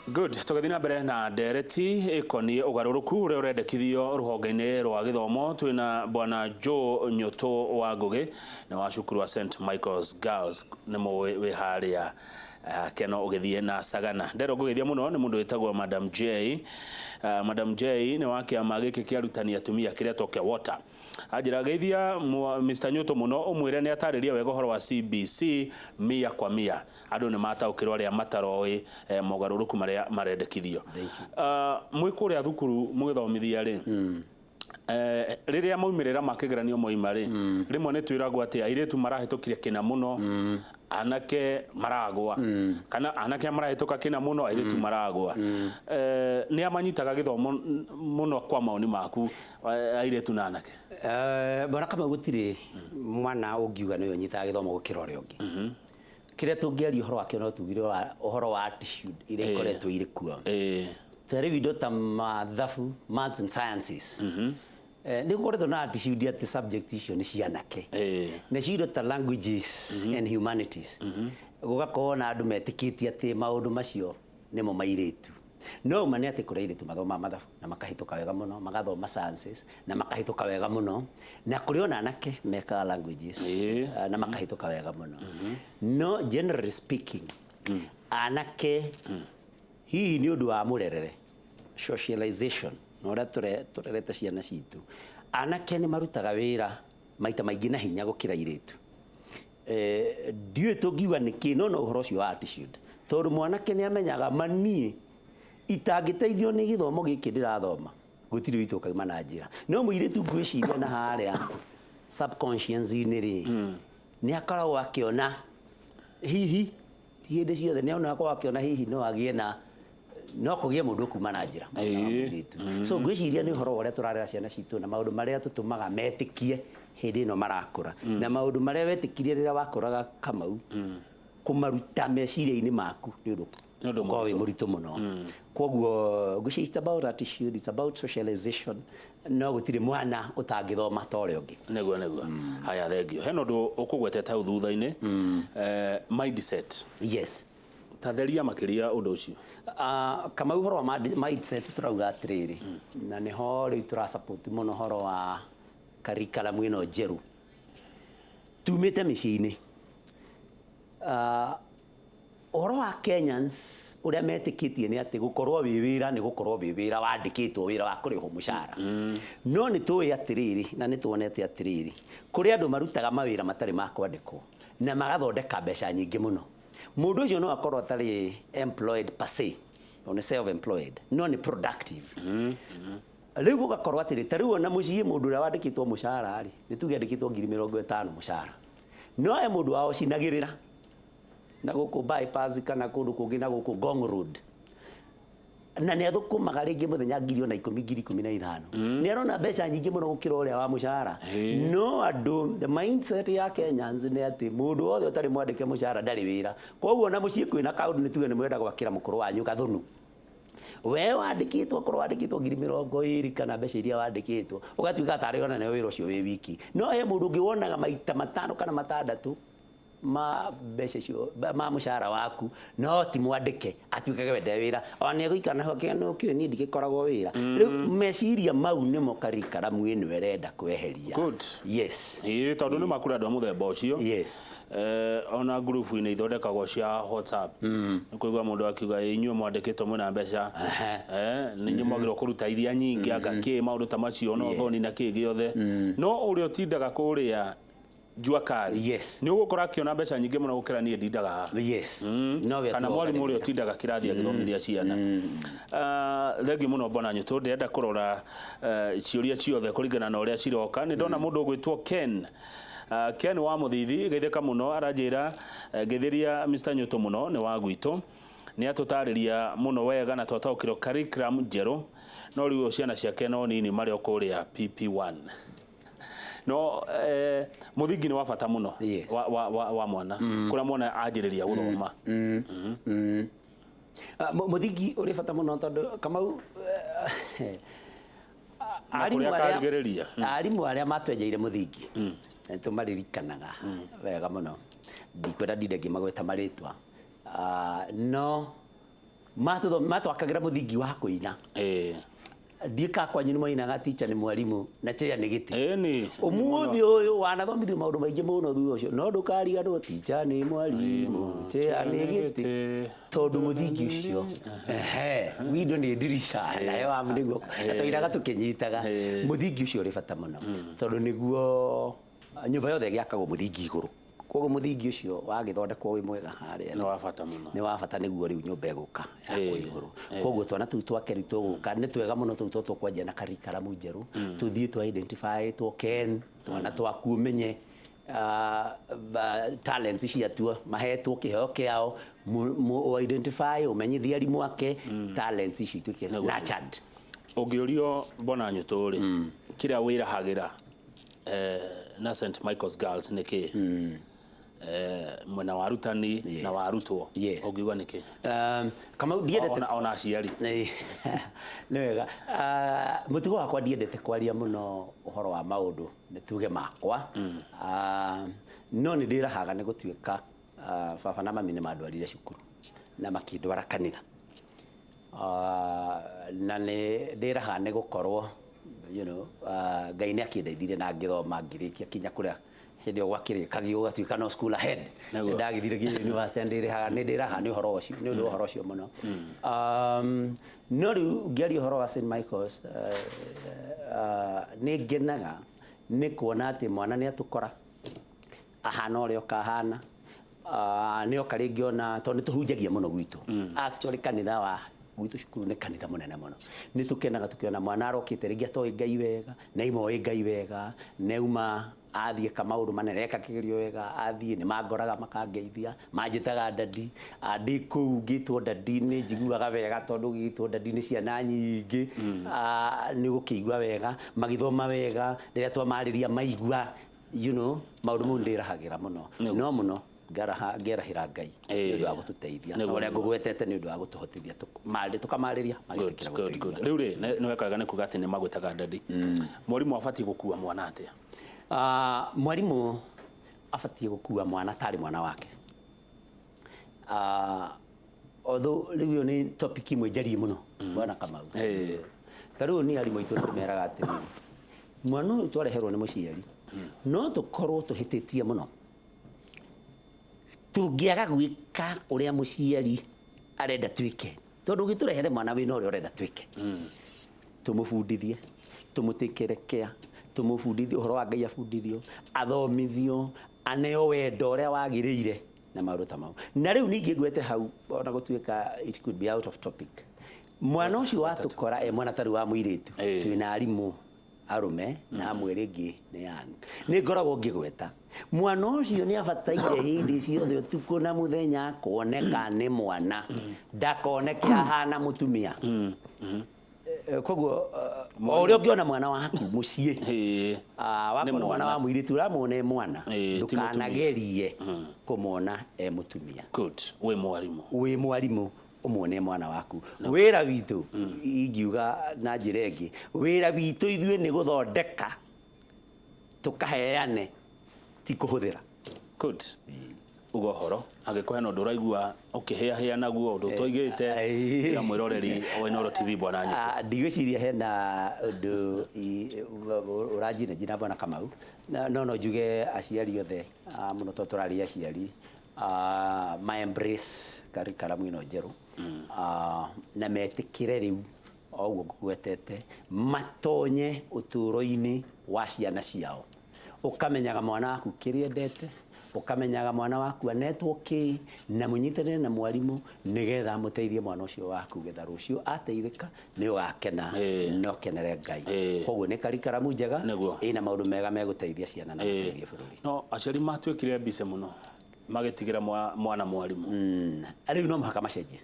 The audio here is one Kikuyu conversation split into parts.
Good, tũgĩthiĩ na mbere na ndereti ĩkoniĩ ũgarũrũku ũrĩa ũrendekithio rũhonge-inĩ rwa gĩthomo. Twĩna Bwana Joe Nyũtũ wa Ngũgĩ, nĩ wa cukuru wa St Michael's Girls, nĩ mũĩ wĩ harĩa Keno ũgĩthiĩ na Sagana. Nderwo ngũgeithia mũno nĩ mũndũ wĩtagwo Madam J. Madam J nĩ wa kĩama gĩkĩ kĩa arutani atumia kĩretwo KEWOTA. Anjĩra geithia Mr Nyũtũ mũno, ũmwĩre nĩ atarĩrie wega ũhoro wa CBC mia kwa mia. Andũ nĩ mataũkĩrwo arĩa mataroĩ mogarũrũku marĩa marendekithio. Mwĩ kũrĩa thukuru mũgĩthomithia rĩ, rĩrĩa maumĩrĩra ma kĩgeranio moima rĩ, rĩmwe nĩ twĩragwo atĩ airĩtu marahĩtũkire kĩna mũno, anake maragwa, kana anake marahĩtũka kĩna mũno, airĩtu maragwa. Nĩ amanyitaga gĩthomo mũno kwa maoni maku, airĩtu na anake? Bwana Kamau, gũtirĩ mwana ũngiuga nĩwe ũnyitaga gĩthomo gũkĩra ũrĩa ũngĩ. Kĩrĩa tũngĩaria ũhoro wakĩo no tugire ũhoro wa attitude iria ikoretwo irĩ kuo. Ta rĩu indo ta mathabu, maths and sciences, nĩ gũkoretwo na attitude atĩ subject icio nĩ cia anake. Nacio indo ta languages and humanities, gũgakorwo na andũ metĩkĩtie atĩ maũndũ macio nĩmo mairĩtu. No ũma nĩ atĩ kũrĩ airĩtu mathomaga mathabu na makahĩtũka wega mũno, magathoma sciences na makahĩtũka wega mũno, na kũrĩ ona anake mekaga languages na makahĩtũka wega mũno. No generally speaking, anake hihi nĩ ũndũ wa mũrerere, socialization, na ũrĩa tũrerete ciana citũ, anake nĩ marutaga wĩra maita maingĩ na hinya gũkĩra airĩtu. Ndiũĩ tũngiuga nĩkĩ, no no ũhoro ũcio wa attitude, tondũ mwanake nĩ amenyaga maniĩ itangĩteithio nĩ gĩthomo gĩkĩ ndĩrathoma, gũtirĩ witũ ũkauma na njĩra. No mũirĩtu ngwĩciria na harĩa subconscious-inĩ rĩ, nĩ akoragwo akĩona hihi ti hĩndĩ ciothe, nĩ akoragwo akĩona hihi no agĩe na no kũgĩe mũndũ ũkuma na njĩra mũirĩtu. So ngwĩciria nĩ ũhoro wa ũrĩa tũrarera ciana citũ na maũndũ marĩa tũtũmaga metĩkie hĩndĩ ĩno marakũra, na maũndũ marĩa wetĩkirie rĩrĩa wakũraga, Kamau, kũmaruta meciria-inĩ maku nĩ ũndũ Nĩ ũndũ ũkoragwo wĩ mũritũ mũno. Koguo ngwĩciria it's about attitude, it's about socialization, no gũtirĩ mwana ũtangĩthoma ta ũrĩa ũngĩ. Nĩguo. Haya, thengio. Hena ũndũ ũkũgwetete hau thutha-inĩ, mindset. Yes. Tatheria makĩria ũndũ ũcio. Kamau, ũhoro wa mindset tũrauga atĩrĩrĩ, na nĩho rĩu tũra support mũno ũhoro wa curriculum ĩno njerũ. Tumĩte mĩciĩ-inĩ, ũhoro wa Kenyans ũrĩa metĩkĩtie nĩ atĩ gũkorwo wĩ wĩra nĩ gũkorwo wĩ wĩra wandĩkĩtwo, wĩra wa kũrĩhwo mũcara. No nĩ tũĩ atĩrĩrĩ, na nĩ tuonete atĩrĩrĩ, kũrĩ andũ marutaga mawĩra matarĩ ma kwandĩkwo na magathondeka mbeca nyingĩ mũno. Mũndũ ũcio no akorwo atarĩ employed per se, no nĩ self employed, no nĩ productive. Rĩu gũgakorwo atĩrĩ, ta rĩu ona mũciĩ mũndũ ũrĩa wandĩkĩtwo mũcara rĩ, nĩ tuge andĩkĩtwo 50,000 mũcara, no he mũndũ wao cinagĩrĩra na gũkũ Bypass kana kũndũ kũngĩ na gũkũ Ngong Road, na nĩ athũkũmaga rĩngĩ mũthenya 10,000, 15,000, nĩ arona mbeca nyingĩ mũno gũkĩra ũrĩa wa mũcara. No andũ, the mindset ya Kenyans nĩ atĩ mũndũ wothe ũtarĩ mwandĩke mũcara ndarĩ wĩra. Koguo ona mũciĩ kwĩna kaũndũ, nĩ tuge nĩ mwenda gwakĩra mũkũrũ wanyu gathũnũ, we wandĩkĩtwo, korwo wandĩkĩtwo 20,000 kana mbeca iria wandĩkĩtwo, ũgatuĩka tarĩ ona nĩwe wĩra ũcio wĩ wiki. No he mũndũ ũngĩ wonaga maita matano kana matandatũ ma mbeca icio ma mũcara waku, no ti mwandĩke, atuĩkage we nde wĩra, ona nĩ egũikara naho akĩona nĩ niĩ ndigĩkoragwo wĩra. Rĩu meciria mau nĩmo curriculum ĩno ĩrenda kweheria. Good. Yes. Ĩĩ, tondũ nĩ makũrĩ andũ a mũthemba ũcio. Ona ngurubu-inĩ ithondekagwo cia WhatsApp, nĩ kũigua mũndũ akiuga, "Ĩ, inyuĩ mwandĩkĩtwo mwĩna mbeca, nĩ inyuĩ mwagĩrĩirwo kũruta iria nyingĩ," anga kĩ maũndũ ta macio, no thoni na kĩ gĩothe. No ũrĩa ũtindaga kũrĩa jua kali, nĩ ũgũkora akĩona mbeca nyingĩ mũno gũkĩra niĩ ndindaga haha. No we kana atuaga mwarimũ ũrĩa wĩra. Ũtindaga kĩrathi agĩthomithia ciana. Thengiũ mũno Bwana Nyũtũ. Ndĩrenda kũrora ciũria ciothe kũringana na ũrĩa ciroka. Nĩ ndona mũndũ ũgwĩtwo Ken. Ken wa Mũthithi, geithĩka mũno. Aranjĩra, "Ngeithĩria Mr Nyũtũ mũno, nĩ wa gwitũ, nĩ atũtarĩria mũno wega na twataũkĩrwo curriculum njerũ." No rĩu ciana ciake no nini, marĩ o kũrĩa PP1. No mũthingi nĩ wa bata mũno wa mwana, kũrĩa mwana anjĩrĩria gũthoma. Mũthingi ũrĩ bata mũno tondũ, Kamau, na kũrĩa akarigĩrĩria. Arimũ arĩa matwenjeire mũthingi nĩ tũmaririkanaga wega mũno. Ndikwenda ndinde ngĩmagweta marĩtwa. No Matwakagĩra mũthingi wa kũina. Ndiĩka kwanyu nĩ mwainaga teacher nĩ mwarimũ na chair nĩ gĩtĩ. Ĩni. Ũmũthĩ ũyũ wanathomithio maũndũ maingĩ mũno thutha ũcio, no ndũkariganĩrwo teacher nĩ mwarimũ, chair nĩ gĩtĩ, tondũ mũthingi ũcio ehe window nĩ ndirisha nayo amu nĩguo twainaga tũkĩnyitaga. Mũthingi ũcio ũrĩ bata mũno tondũ nĩguo nyũmba yothe ĩgĩakagwo mũthingi igũrũ. Koguo mũthingi ũcio wagĩthondekwo wĩ mwega harĩa nĩ wa bata mũno. Nĩ wa bata nĩguo rĩu nyũmba ĩgũka yakwo igũrũ. Koguo twana tũu twake rĩu tũgũka nĩ twega mũno tũu tũkwanjia na curriculum njerũ, tũthiĩ twa identify two ken twana twaku ũmenye talents ciatuo mahetwo kĩheo kĩao, identify ũmenyithie arimũ ake talents icio ituĩke nurtured. Ũngĩũrio Bwana Nyũtũ rĩ, kĩrĩa wĩrahagĩra na St Michael's Girls nĩ kĩĩ? Mwena wa arutani na wa arutwo ũngiuga nĩ kĩĩ? Kamau ndiendete ona aciari. Nĩ wega. Mũtugo wakwa ndiendete kwaria mũno ũhoro wa maũndũ nĩ tuge makwa. No nĩ ndĩrahaga nĩ gũtuĩka baba na mami nĩ mandwarire cukuru na makĩndwara kanitha. Na nĩ ndĩrahaga nĩ gũkorwo you know, Ngai nĩ akĩndeithirie na ngĩthoma ngĩrĩkia kinya kũrĩa hĩndĩ ĩyo gwakĩrĩkagio gũgatuĩka no school ahead. Ndagĩthire nginya university ndĩraha nĩ ndĩraha nĩ ũhoro ũcio nĩ ũndũ wa ũhoro ũcio mũno. No rĩu ngĩaria ũhoro wa St Michael's, nĩ ngenaga nĩ kuona atĩ mwana nĩ atũkora ahana ũrĩa ũkahana. Nĩ oka rĩngĩ ona tondũ nĩ tũhunjagia mũno gwitũ. Actually kanitha wa gwitũ cukuru nĩ kanitha mũnene mũno. Nĩ tũkenaga tũkĩona mwana arokĩte rĩngĩ atoĩ Ngai wega, na ima oĩ Ngai wega, neuma athiĩ ka maũndũ manene eka kĩgerio wega, athiĩ nĩ mangoraga makangeithia, manjĩtaga dadi. Ndĩ kũu ngĩtwo dadi nĩ njiguaga wega tondũ gĩtwo dadi nĩ ciana nyingĩ. Nĩ gũkĩigua wega, magĩthoma wega, rĩrĩa twamarĩria maigua, you know, maũndũ mau ndĩrahagĩra mũno. No mũno ngerahĩra Ngai nĩ ũndũ wa gũtũteithia. Na ũrĩa ngũgwetete nĩ ũndũ wa gũtũhotithia tũkamarĩria magĩtĩkĩra gũtũigua. Rĩu rĩ nĩ wekaga nĩ kuga atĩ nĩ magwĩtaga dadi. Mwarimũ abatiĩ gũkua mwana atĩa? Mwarimũ abatiĩ gũkua mwana tarĩ mwana wake. Although rĩu ĩyo nĩ topic ĩmwe njarie mũno Bwana Kamau. Ta rĩu nĩ arimũ aitũ nĩ meraga atĩrĩrĩ, mwana ũyũ twareherwo nĩ mũciari no tũkorwo tũhĩtĩtie mũno tũngĩaga gwĩka ũrĩa mũciari arenda twĩke, tondũ ũgĩtũrehere mwana wĩna ũrĩa ũrenda twĩke, tũmũbundithie, tũmũtĩkĩre care, tũmũbundithie ũhoro wa Ngai, abundithio, athomithio, aneo wendo ũrĩa wagĩrĩire na maũndũ ta mau. Na rĩu ningĩ ngwete hau ona gũtuĩka it could be out of topic, mwana ũcio watũkora e mwana tarĩ wa mũirĩtu, twĩna arimũ arũme na amwe rĩngĩ nĩ young, nĩ ngoragwo ngĩgweta mwana ũcio nĩ abataire hĩndĩ ciothe ũtukũ na mũthenya kuoneka nĩ mwana, ndakoneke ahana mũtumia. Koguo o ũrĩa ũngĩona mwana waku mũciĩ, wakona mwana wa mũirĩtu ũramuona e mwana, ndũkanagerie kũmwona e mũtumia. Good. Wĩ mwarimũ. Wĩ mwarimũ ũmuone mwana waku. Wĩra witũ ingiuga na njĩra ĩngĩ, wĩra witũ ithuĩ nĩ gũthondeka tũkaheane, ti kũhũthĩra. Good. Uga ũhoro angĩkorwo hena ũndũ ũraigua ũkĩhĩahĩa naguo, ũndũ ũtoigĩte, ĩra mwĩroreri wa Inooro TV Bwana Nyũtũ. Ndigwĩciria hena ũndũ ũranjina njina Bwana Kamau, no njuge aciari othe mũno tondũ tũraria aciari, ma embrace curriculum ĩno njerũ, na metĩkĩre rĩu o ũguo ngũgwetete, matonye ũtũũro-inĩ wa ciana ciao. Ũkamenyaga mwana waku kĩrĩa endete, ũkamenyaga mwana waku anetwo kĩ, na mũnyitanĩre na mwarimũ nĩgetha mũteithie mwana ũcio waku getha rũciũ ateithĩka nĩ ũgakena na ũkenere Ngai. Koguo nĩ curriculum njega ĩna maũndũ mega megũteithia ciana na gũteithia bũrũri. No aciari matuĩkire busy mũno magĩtigĩra mwana mwarimũ. Rĩu no mũhaka macenjie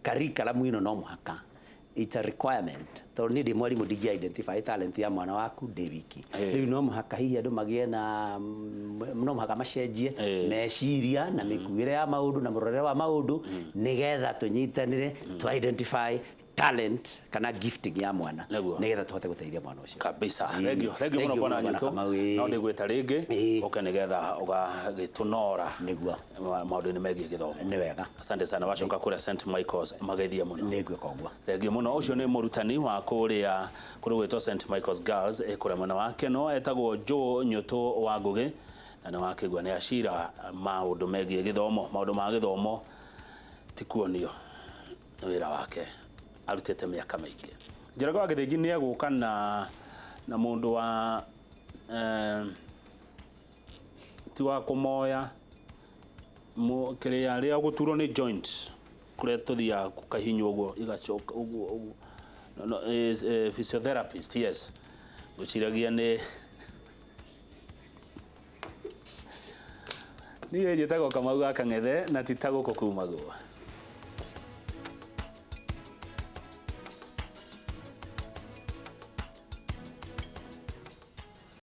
curriculum ĩno, no mũhaka, it's a requirement, tondũ niĩ ndĩ mwarimũ ndingĩ identify talent ya mwana waku ndĩ wiki. Rĩu no mũhaka hihi andũ magĩe na, no mũhaka macenjie meciria na mĩkuĩre ya maũndũ na mũrorere wa maũndũ nĩgetha tũnyitanĩre tũ identify Talent kana gifting ya mwana Nĩguo. Nĩgetha tũhote gũteithia mwana ũcio. Kabisa. Ĩĩ. Thengio, thengio mũno Thengio bwana mũno, Nyutu. Kamau, ĩĩ. No ndĩgwĩta rĩngĩ Ĩĩ. ũke nĩgetha ũgagĩtũnora Nĩguo. Maũndũ-inĩ megiĩ gĩthomo. Nĩ wega. Asante sana. Wacoka kũrĩa St Michaels mageithie mũno. Nĩ ngwĩka ũguo. Thengio mũno. Ũcio nĩ mũrutani wa kũrĩa kũrĩ gwĩtwo St Michaels Girls ĩ kũrĩa mwena wa Keno, etagwo Joe Nyũtũ wa Ngũgĩ, na nĩ wakĩgua nĩ acira maũndũ megiĩ gĩthomo. Maũndũ ma gĩthomo ti kuonio, nĩ wĩra wake arutĩte mĩaka mĩingĩ. Njoroge wa Gĩthĩnji nĩ egũka na mũndũ wa ti wa kũmoya kĩrĩa rĩa gũturwo nĩ joint kũrĩa tũthiaga gũkahinywo ũguo igacoka ũguo ũguo. No, is, physiotherapist, yes. Ngwĩciragia nĩ niĩ njĩtagwo Kamau ga Kang'ethe na ti ta gũkũ kumagwo.